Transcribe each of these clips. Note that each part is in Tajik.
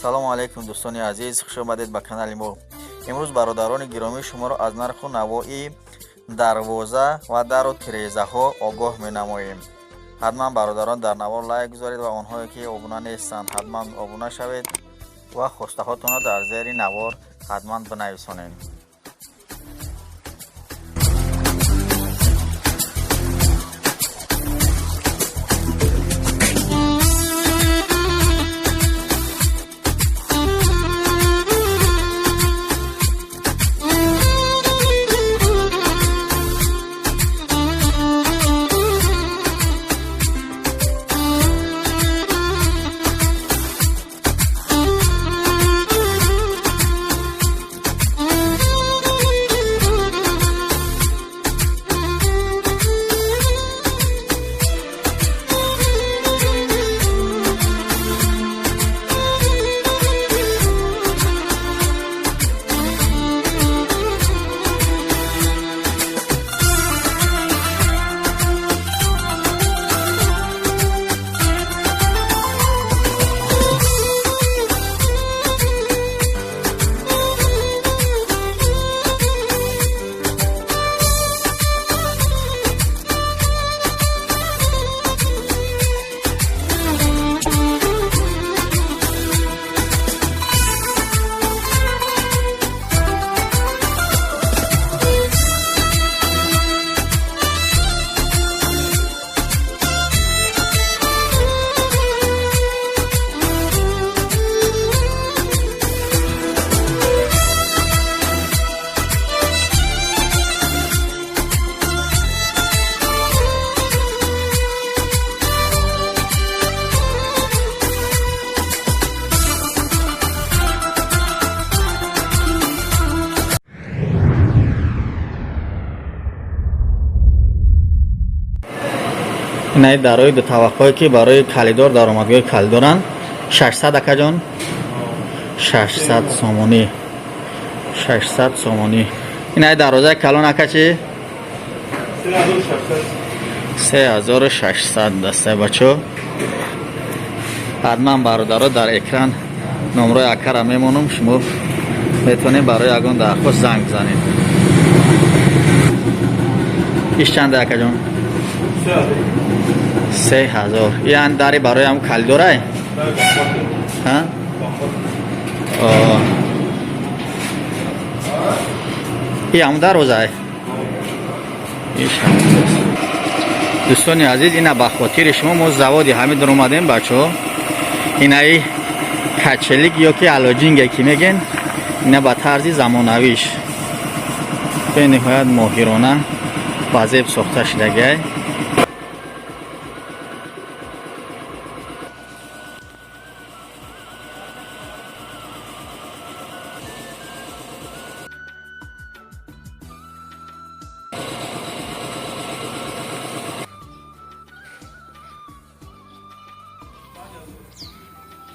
Салому алайкум дӯстони азиз, хуш омадед ба канали мо. Имрӯз бародарони гиромӣ шуморо аз нарху навои дарвоза ва дару тирезаҳо огоҳ менамоем. Ҳатман бародарон дар навор лайк гузоред ва онҳое ки обуна нестанд ҳатман обуна шавед ва хостаҳотонро дар зери навор ҳатман бинависонед. Инаи дарои дутаваққое ки барои калидор даромадгоҳи калидоранд 600 акаҷон, 600 сомонӣ, 600 сомонӣ. Инаи дарвозаи калон ака чи 3600 дастаи бачо. Ҳатман бародаро дар экран номрои акара мемонам, шумо метавонед барои ягон дархост занг бизанед. Иш чанда акаҷон? 3000. Ян дари барои ҳам калидорай? Ҳа? И ҳам дарвозай? Иш дӯстони азиз, ина ба хотири шумо мо заводи ҳамин дар омадем бачаҳо. Инаи качелик ё ки алоҷинге ки мегӯен, ина ба тарзи замонавиш бениҳоят моҳирона ба зеб сохта шудагиай.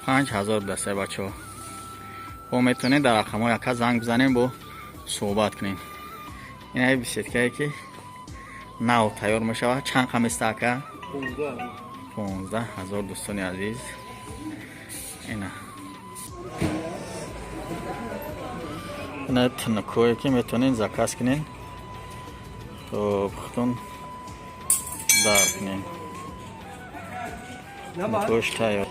5000 дастаи бачаҳо. Бо метавонед дар рақамҳои ака занг бизанем, бо суҳбат кунем. Инаи беседкае ки нав тайёр мешавад, чанд қамиста ака? 15,000 дӯстони азиз. Ина ина тинукҳое ки метавонед заказ кунед, то пухтун дар кунед. Гӯшт тайёр.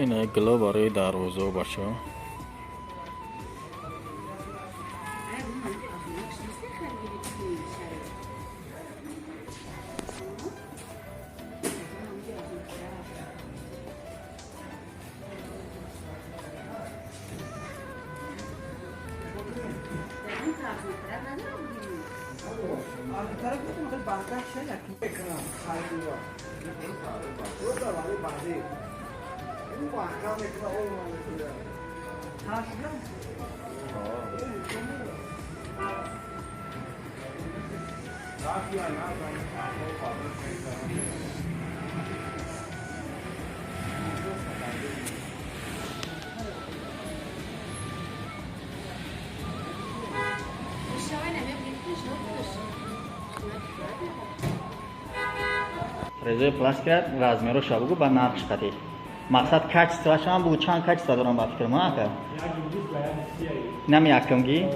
Ина гило барои дарвозао бачаҳо. Резои пластика размероша бугу ба нархш қатӣ. Мақсад качествоашам бугу, чанд качество дорам ба фикр ма ака? Инам якумги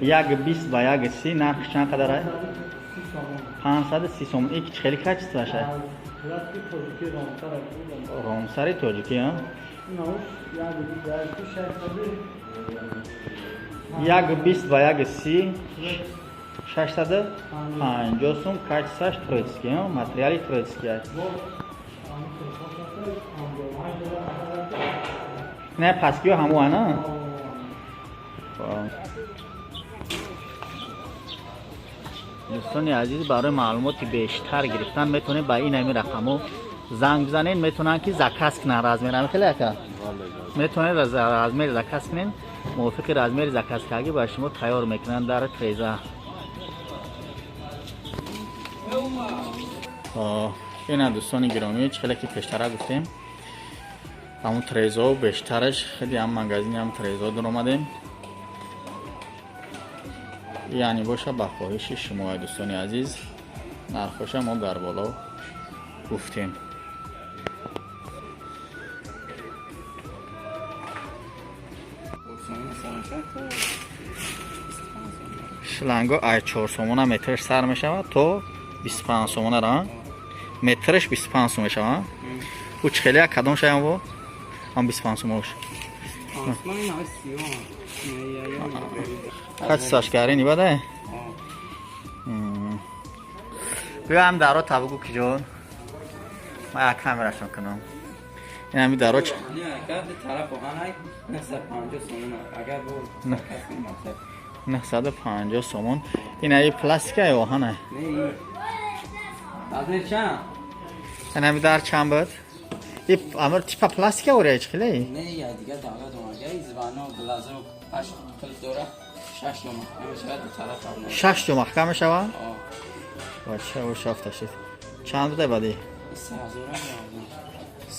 1.20 ба 1.30 нархш чанд қадар ай? 530 сом. Ик чӣ хели качествоаш ай? Ромсари тоҷикӣ, а? 1.20 ба 1.30 650 сум, качествоаш троицкий, материали троицкий. Не, паскиё ҳамон ана? Дӯстони азиз, барои маълумоти бештар гирифтан метавонед ба ин ҳамин рақамҳо занг бизанед. Метавонанд ки заказ кунанд размер, ҳамин хеле ака? Метавонед размер заказ кунед, мувофиқи размери заказ кардагӣ ба шумо тайёр мекунанд дар треза. Ина дӯстони гиромӣ, чӣ хеле ки пештара гуфтем, ҳамун трезао бештараш хеле ҳам магазини ҳам трезао дуромадем. Яъне боша ба хоҳиши шумо, дӯстони азиз, нархоша мо дар боло гуфтем. Шланго ай 4 сомона метрш сар мешавад то 25 сомона ра. Метрш 25 сом мешавад. У чӣ хеле кадом шаям во? Ҳам 25 сомош. Качествоаш гари нибадай? Биё ҳам даро табугу ки ҷон. Ман як камерашон кунам. Ин ҳами даро чӣ? 950 сомон. Ин ҳами пластика ё оҳана? Ин ҳами дар чанд буд? И амр типа пластика ора чӣ хеле? Не, я дигар давлат омада, звано, глазок, ҳашт қилф дора, 6 ё маҳкам мешавад, ду тараф ҳам. 6 ё маҳкам мешавад? Бача, о шафта шид. Чанд буда бади?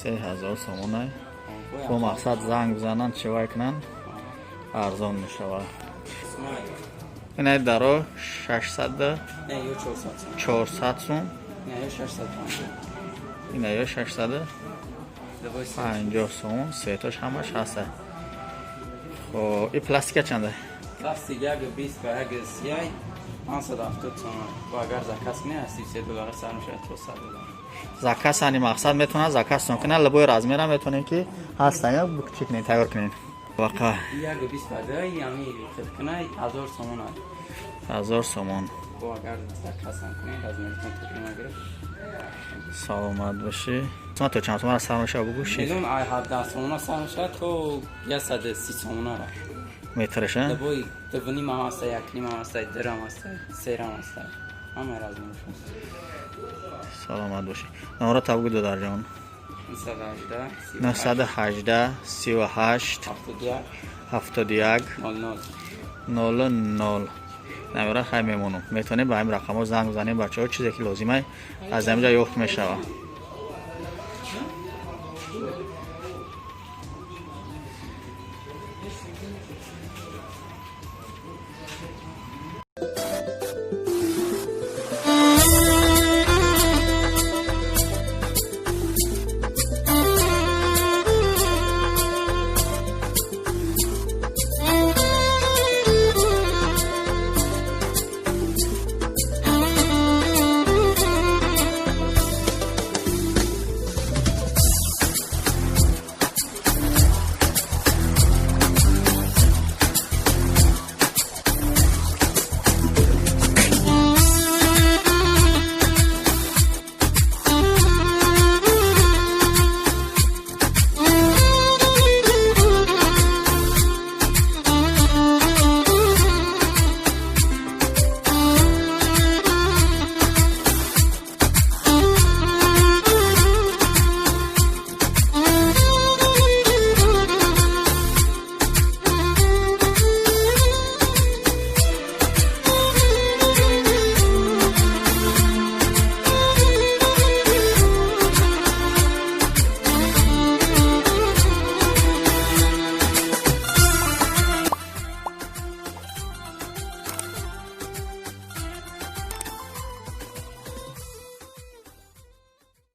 3000 сомон. Бо мақсад занг бизананд, чӣ вай кунанд, арзон мешавад. Ин ай даро 600 Не, ё 400 сом. 400 сом. Не, ё 650. Ин ай ё 650 сом, сетош ҳамаш ҳаст. Хоб, и пластика чанда? Пластик 1.20 ба 1.30 570 сом. Бо агар заказ кунӣ аз 33 доллар сар мешавад то 100 доллар. Заказ ани мақсад метавонад заказ кунад, либои размерам метавонем ки ҳастан, ё чӣ кунем, тайёр кунем. Вақа 1.20 ба 2 ями хел кунай 1000 сомон. 1000 сомон. Бо агар заказ ҳам кунед размеритон тӯқи нагирифт. Саломат бошӣ. Сомон то чанд сомон сар мешавад бугӯ? Миллион ай 17 сомона сар мешавад то 130 сомона ра. Метраш, а? Либои 2.5 ҳам ҳаста, 1.5 ҳам ҳаста, 2 ҳам ҳаста, 3 ҳам ҳаста. Ҳама размераш ҳаст. Саломат бошӣ. Номро та бугӯ додарҷон. 918 918 38 71 71 00 00. Намера хай мемонам. Метавонем ба ҳамин рақамҳо занг бизанем, бачаҳо, чизе ки лозимай аз ҳаминҷа ёфт мешавад.